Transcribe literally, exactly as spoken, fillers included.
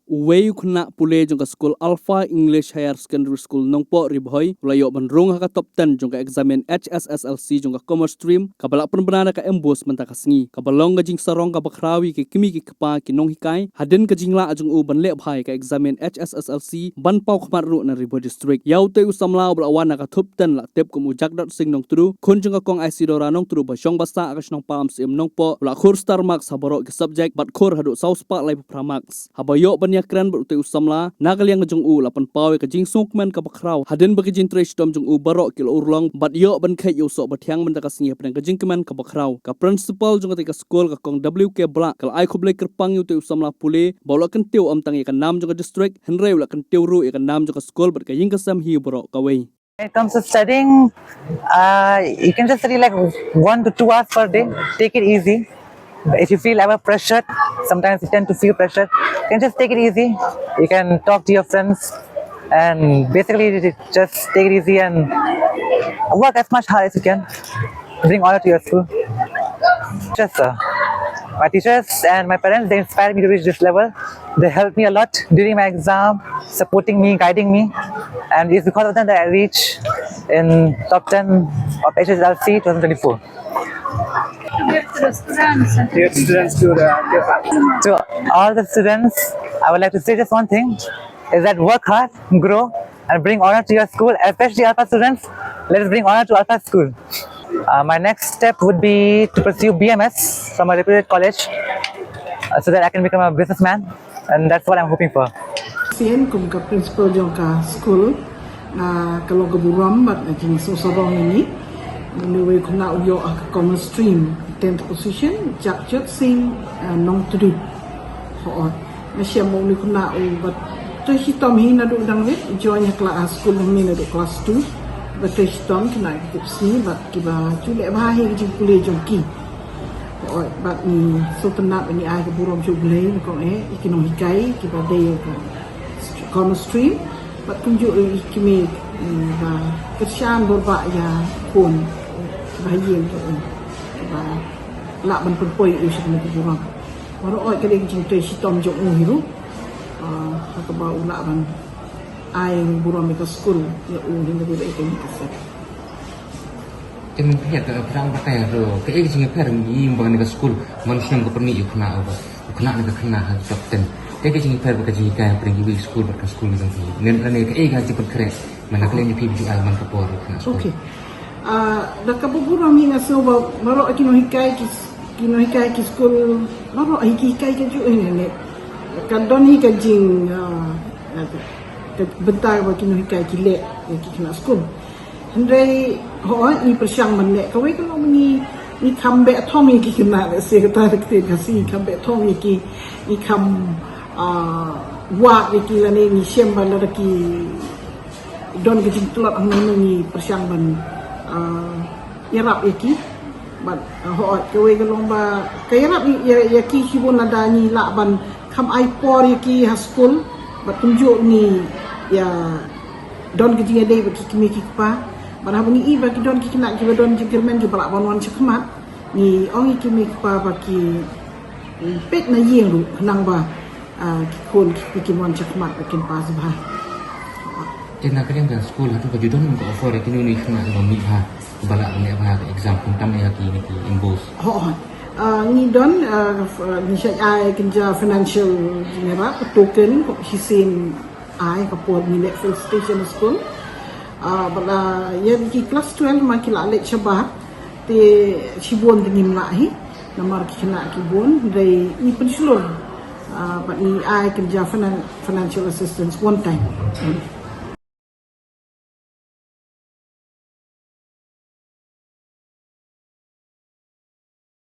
Uwei u khynnah pule jong ka skul Alpha English Higher Secondary School Nongpoh Ri Bhoi u la ïoh ban rung ha ka top ten jong ka eksamin H S S L C jong ka Commerce Stream kaba la pynbna da ka MBOSE mynta ka sngi, kaba long ka jingsarong kaba khraw ïa ki kmie ki kpa ki nonghikai hadien ka jinglah jong u ban leh bha ïa ka eksamin H S S L C ban paw khmat ruh na Ri Bhoi District. Ïa utei u samla uba la wan ha ka top ten la tip kum u Jakdot Singh Nongtdu, khun jong ka Kong Isidora Nongtdu ba shong ba sah ha ka shnong Pahamsyiem Nongpoh, u la khur star marks ha baroh ki subject bad khur haduh saw spah laiphew phra marks. Haba ïoh ban ïakren bad utei u samla, na ka liang jong u la pynpaw ïa ka jingsngewkmen kaba khraw hadien ba ki jingtrei shitom jong u baroh ki la urlong bad ïoh ban kheit ïa u soh ba thiang mynta ka sngi hapdeng ka jingkmen kaba khraw. Ka principal jong katei ka skul, ka Kong W K Blah, ka la ai khublei kyrpang ïa utei u samla pule ba u la kyntiew ym tang ïa ka nam jong ka district, hynrei u la kyntiew ruh ïa ka nam jong ka skul bad ka ïing ka sem hi baroh kawei. When it comes to studying, uh, you can just study like one to two hours per day. Take it easy. If you feel ever pressured, sometimes you tend to feel pressured. You can just take it easy. You can talk to your friends and basically just take it easy and work as much hard as you can. Bring honor to your school. Just, uh, my teachers and my parents, they inspired me to reach this level. They helped me a lot during my exam, supporting me, guiding me. And it's because of them that I reach in top ten of H S S L C twenty twenty-four. To all the students, I would like to say just one thing, is that work hard, grow, and bring honor to your school, especially Alpha students. Let us bring honor to Alpha school. Uh, my next step would be to pursue B M S from a reputed college, uh, so that I can become a businessman, and that's what I'm hoping for. Sien kum ka principal jong ka school, uh, ka long ka burom bad ka jingsngewsarong ïa ngi. Une uwei u khynnah u ïoh ha ka Commerce Stream, tenth position, Jakjot Singh, uh, Nongtdu. Hooid. Nga shem ba une u khynnah u bad trei shitom hi naduh dang rit, join ha kla-, ha skul hangne naduh klas two. Bad trei shitom khynnah ki tip sngi bad kiba ju leh bha hi ka jingpule jong ki. Hooid, bad ngi sngewtynnat, ngi ai ka burom sha U Blei, nyngkong eh ïa ki nonghikai kiba dei ka Commerce Stream bad kumjuh ïa ki kmie, eh, ba kyrshan bor bha ïa u khun, eh, ba ha ïing ka, eh, ba lah ban pynpoi ïa u sha kane ka burom. Baroh ka dei ka jingtrei shitom jong u hi ruh, ah, ha kaba u lah ban ai burom ïa ka skul ïa u, hynda u dei ka ngi ka sep. Te mynta ka phrang batai ruh, kaei ka jingïapher ïa ba kane ka skul, man snem ka pynmih ïa u khynnah, u khynnah ne ka khynnah ha top ten. Kaei ka jingïapher ba ka jinghikai hapdeng kiwei ki skul bad ka skul jong phi, ne lane kaei ka jingpynkhreh man la ka liang jong phi ba ju ai man ka por ïa u khynnah skul? Okay. Ah, da kaba burom hi nga sngew ba baroh ki nonghikai ki, ki nonghikai ki skul, baroh hi ki hikai kajuh hi ne. Ka don hi ka jing, ah, ka bynta ba ki nonghikai ki leh ïa ki khynnah skul. Hynrei hooid, ngi pyrshang ban leh kawei ka long ba ngi, ngi kham beh thong ïa ki khynnah, lehse kata ka ktien Khasi, ngi kham beh thong ïa ki, ngi kham, ah, wad ïa ki lane ngi shem ba lada ki don ka jingtlot hangne ngi pyrshang ban, ah, ïarap ïa ki. Bad, ah, hooid, kawei ka long ba ka ïarap ïa, ïa ki shibun lada ngi lah ban kham ai por ïa ki ha skul bad kumjuh ngi ïa don ka jingïadei bad ki kmie ki kpa. Bad haba ngi i ba ki don ki khynnah kiba don jingkyrmen kiba lah ban wan shakhmat, ngi ong ïa ki kmie ki kpa ba ki peit na ïing ruh khnang ba, ah, ki khun ki, kin wan shakhmat ba kin pass bha. Te na ka liang ka skul, hato ka ju don ka offer ïa kino kino ki khynnah kiba mih bha, ba lah ban leh bha ka exam khamtam ïa kine ki MBOSE? Hooid. Ah, ngi don, ah, f-, ngi shait ai kynja financial, ngi ïarap ka token, ko shisien ai ka por ngi leh felicitation school. Ah, bad la ïa ki klas twelve ma ki la leit shabar, te shibun te ngim lah hi namar ki khynnah ki bun, hynrei ngi pynshlur, ah, bad ngi ai kynja finan-, financial assistance one time.